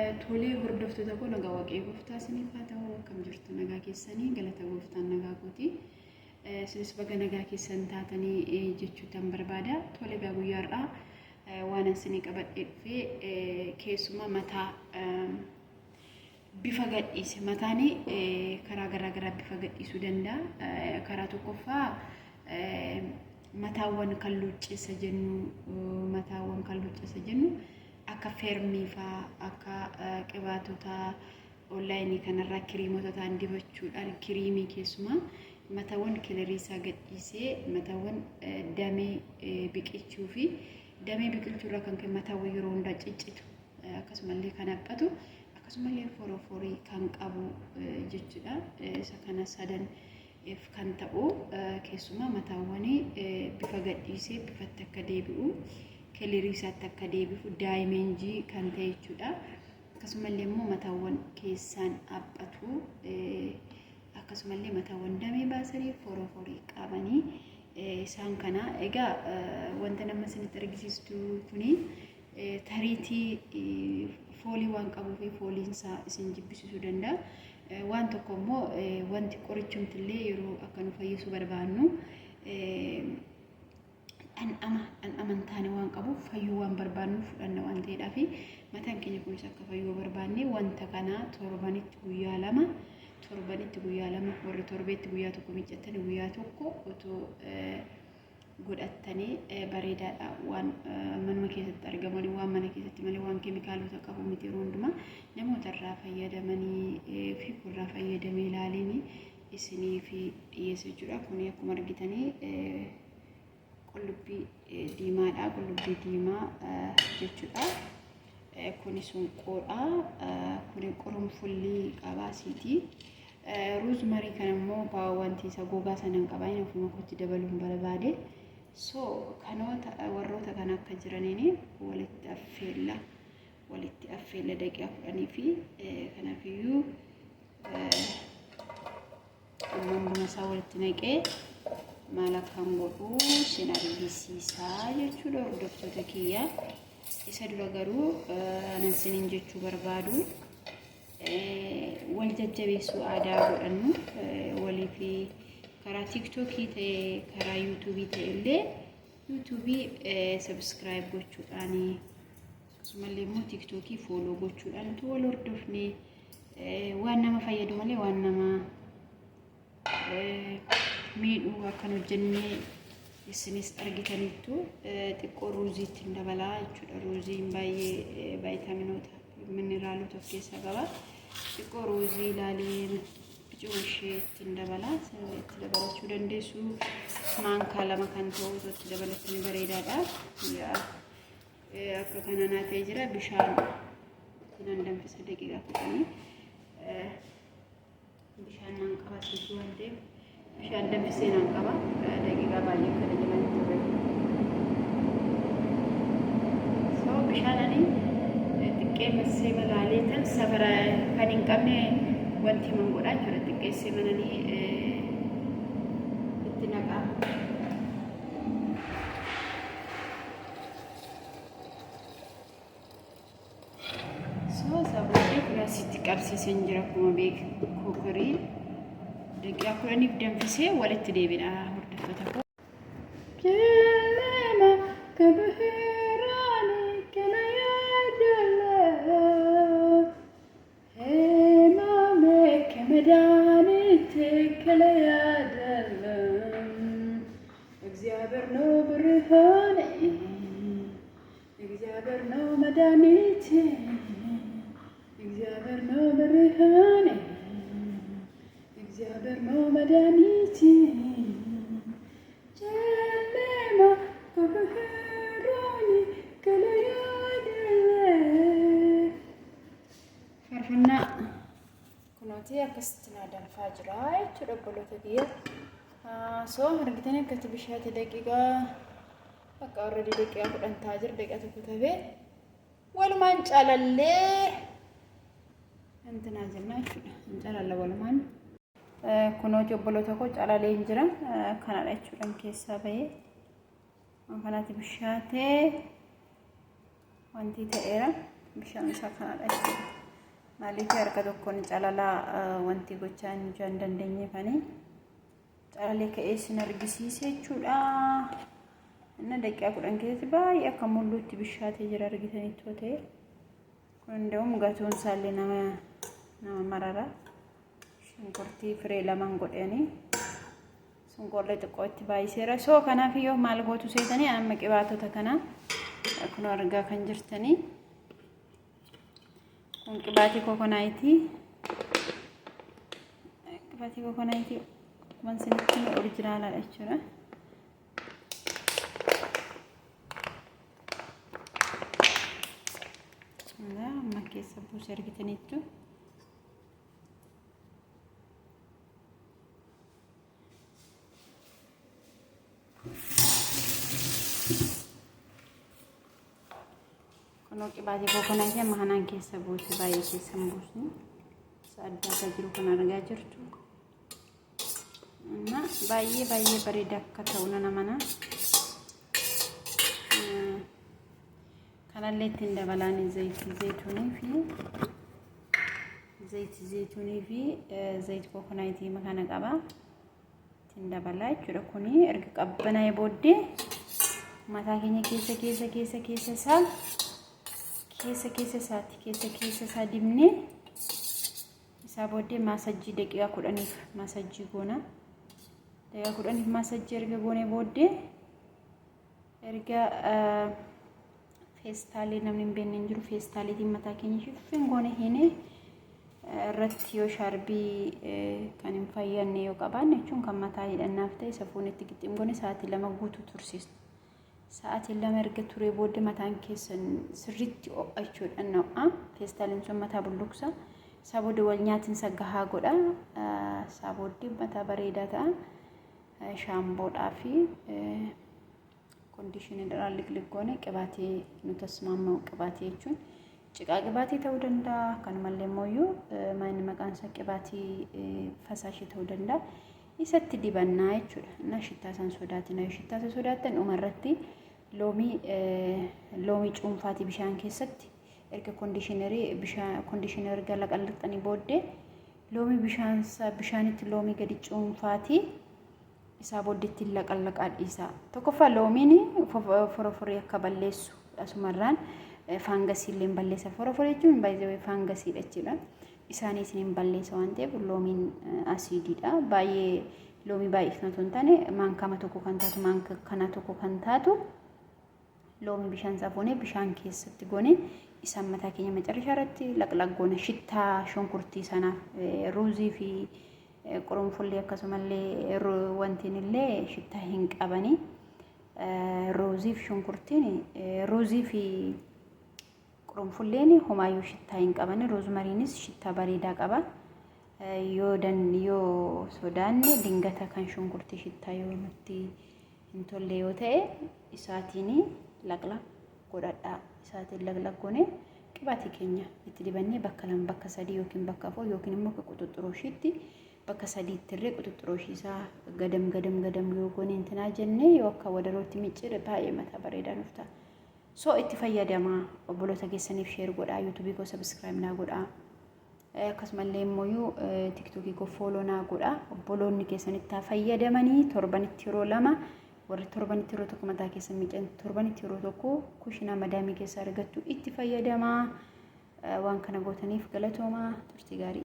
Tolee hordoftoota koo, nagaa Waaqayyo gooftaa isiniif haa ta'u. Akkam jirtu? Nagaa keessanii? Galata gooftaan nagaa kooti. Isinis baga nagaa keessan taatanii jechuutan barbaada. Tole egaa, guyyaa har'aa waan isinii qabadhee dhufee keessumaa mataa bifa gadhiise. Mataan karaa garaa garaa bifa gadhiisuu danda'a. Karaa tokkoffaa mataawwan kan luucceessa jennu, mataawwan kan luucceessa jennu akka feermii fa'aa, akka qibaatota onlaayinii kanarraa kiriimota ta'an dibachuudhaan, kiriimii keessumaa mataawwan kilarii isaa gadhiisee, mataawwan damee biqilchuu fi damee biqilchuurraa kan ka'e mataawwan yeroo hundaa ciccitu, akkasumallee kan haphatu, akkasumallee foroforii kan qabu jechuudha. Isa kana sadan kan ta'u keessumaa mataawwan bifa gadhiisee bifatti akka deebi'u, kilirii isaatti akka deebi'u, damage kan ta'e jechuudha. Akkasumallee immoo mataawwan keessaan haphatu, akkasumallee mataawwan damee baasanii foroforii qabanii, isaan kana egaa wanta nama isinitti argisiistu kuni tariitii foolii waan qabuu fi fooliinsaa isin jibbisiisuu danda'a. Waan tokko immoo wanti qorichumti illee yeroo akka nu fayyisuu barbaannu dhandhama dhandhama hin taane waan qabuuf, fayyuu waan barbaannu fudhanna waan ta'eedhaaf, mataan keenya kunis akka fayyuu barbaanne wanta kana torbanitti guyyaa 2, torbanitti guyyaa 2, warri torbeetti guyyaa tokko miiccatanii guyyaa tokko otoo godhattanii bareedaadha. Waan manuma keessatti argamanii, waan mana keessatti malee waan keemikaalota qabu miti. Yeroo hundumaa namoota irraa fayyadamanii fi irraa fayyadamee ilaaliin isinii fi dhiyeessa jechuudha. Kun akkuma argitanii qullubbii diimaadha. Qullubbii diimaa jechuudha. Kuni sunqoodha. Kuni qurunfullii qabaasiiti. Rosemary kana immoo wanti isa gogaa sana hin qabayin ofuma kootti dabaluun barbaade. So kanoota warroota kana akka jiraniin walitti affeella. Walitti affeella daqiiqaa 10 fi kanaafiyyuu amma hunduma isaa walitti naqee maal akkan godhu sin argisiisaa jechuudha, hordoftoota kiyya. Isa dura garuu anan sinin jechuu barbaadu, wal jajjabeessuu aadaa godhannu. Walii fi karaa TikTokii ta'e, karaa YouTubeii ta'e illee, YouTubeii subscribe gochuudhaan, akkasumallee immoo TikTokii follow gochuudhaan utuu wal hordofne, waan nama fayyadu malee waan nama miidhuu akkan hojjennee isinis argitaniittu. Xiqqoo ruuziitti hin dabalaa jechuudha. Ruuziin baay'ee vaayitaaminoota, mineraalota of keessaa qaba. Xiqqoo ruuzii ilaalee bicuu ishee ittiin dabalaa. Itti dabalachuu dandeessu. Maankaa 2 kan ta'u itti dabalattanii bareedaadha. Akka kana naa ta'ee jira. Bishaan ittiin danfisa daqiiqaa 10. Bishaan naan qabasiisu waan ta'eef bishaan danfisee naan qaba. Daqiiqaa baay'ee kana jalaan turre. So bishaan ani xiqqeessee malaalee tan safara kan hin qabne wanti himan godhaa jechuudha. Xiqqeessee mananii itti naqaa. So isaa booddee kun asitti qabsiiseen jira akkuma beeku cookerii. Daqiiqaa 10f danfisee walitti deebina, hordoftoota koo. ጨለማ ከብርሃን ከለያደለ ህመሜ ከመድኃኒቴ ከለያደለ እግዚአብሔር ነው ብርሃኔ፣ እግዚአብሔር ነው መድኃኒቴ፣ እግዚአብሔር ነው ብርሃኔ፣ እግዚአብሔር ነው መድኃኒቴ። ጨለማ ከብርሃን ከለያደለ። Faarfannaa kunooti akkasitti naa danfaa jira jechuudha, obboloota kiyya. So argitanii akkatti bishaate. Daqiiqaa bakka already daqiiqaa 10 ta'aa jira, daqiiqaa tokko tafee walumaan calallee intinaa jenna jechuudha. Hin calalla walumaan. Kunooti obboloota koo, calalee hin jira. Kanadha jechuudha keessaa bahee. Waan kanaatti bishaatee wanti ta'eera. Bishaan isaa kanadha jechuudha. Maaliif harka tokkoon calalaa wanti gochaa hin dandeenyeefani calalee ka'ee isin argisiise jechuudha. Inni daqiiqaa 10 keessatti baay'ee akka mulluutti bishaatee jira argitanitti yoo ta'e. Kun hunda'uun gatuun isaallee nama marara. Shunkurtii firee lamaan godhanii sunqoollee xiqqoo itti baay'iseera. So kanaaf iyyuu maal gootu seetanii amma qibaatota kana kun argaa kan jirtanii. Kun qibaatii kokonaayitii. Qibaatii kokonaayitii akkuma isinitti hime orijinaalaadha jechuudha. Amma keessa buusee argitaniittu. Kunoo qibaatii kokonaatii amma kanaan keessa buuse baay'ee keessa hin buusne. Isa addaataa jiru kan argaa jirtu. Amma baay'ee baay'ee bareeda akka ta'u nan amana. Kanallee ittiin dabalaan zayitii zayituunii fi zayitii zayituunii fi zayit kokonaatii kana qaba. Ittiin dabalaa jechuudha. Kuni erga qabbanaa'ee booddee mataa keenya keessa keessa keessa keessa isaa keessa keessa isaatti keessa keessa isaa dibnee isaa booddee maasajjii daqiiqaa 10f maasajjii goona. Daqiiqaa 10f maasajjii erga goonee booddee erga feestaalii namni hin beekne hin jiru feestaaliitiin mataa keenya shiffin goone hiine irratti yoo shaarbii kan hin fayyadne yoo qabaanne jechuun kan mataa hidhannaaf ta'e safuun itti qixxim goone sa'aatii 2 guutuu tursiisna. Sa'aatii 2 erga turee booddee mataan keessan sirriitti ho'a jechuudha ho'a. Feestaaliin sun mataa bulluqsa. Isaa booda wal nyaatinsa gahaa godha. Isaa booddee mataa bareedaa ta'a. Shaamboodhaa fi kondiishinii liqliq goone qibaatii nu tasmaama'u qibaatii jechuun ciqaa qibaatii ta'uu danda'a. Kanumallee immoo maayini maqaan isaa qibaatii fasaashii ta'uu danda'a. Isatti dibannaa jechuudha. Innaa shittaa isaan sodaatina. Yoo shittaa isa sodaattan dhumarratti loomii cuunfaatii bishaan keessatti erga kondiishinerii bishaan kondiishinerii erga laqalaqxanii booddee loomii bishaan bishaanitti loomii gadi cuunfaatii isaa booddee ittiin laqalaqaa dhiisaa. Tokkoffaa loomiin foroforii akka balleessu asumarraan faangasii illee balleessa. Foroforii jechuun baay'ee faangasiidha jechuudha. Isaanii isiniin balleessa waan ta'eef loomiin asiidiidha. Baay'ee loomii baay'isna osoo hin taane maankama tokko kan taatu maanka kana tokko kan taatu loomii bishaan isaa fuunee bishaan keessatti goone isaan mataa keenya macarrashaa irratti laqlaq goone shittaa shunkurtii sanaaf ruuzii fi qurunfullee akkasumallee wantiin illee shittaa hin qabanii. Ruuzii fi shunkurtiin ruuzii fi qurunfulleen homaayyuu shittaa hin qaban. Roozmariinis shittaa bareedaa qaba. Yoo dan yoo sodaanne dingata kan shunkurtii shittaa yoo nutti hin tolle yoo ta'e isaatiin laqlaq godhadhaa. Isaatiin laqlaq goone qibaatii keenya itti dibannee bakka lama bakka sadii yookiin bakka afur yookiin immoo akka quxuxxuroo bakka sadiitti illee quxuxxuroo isaa gadam gadam gadam yoo goone intinaa jennee yoo akka wadarootti micciire baay'ee mataa bareedaa nuuf ta'a. So itti fayyadamaa obboloota keessaniif share godhaa yuutuubii koo subscribe naa godhaa. Akkasumallee immoo tiktookii koo follow naa godhaa. Obboloonni keessanitti haa fayyadamanii torbanitti yeroo lama warri torbanitti yeroo tokko mataa keessan miican torbanitti yeroo tokko kushinaa madaamii keessaa argattu itti fayyadamaa. Waan kana gootaniif galatoomaa turtii gaarii.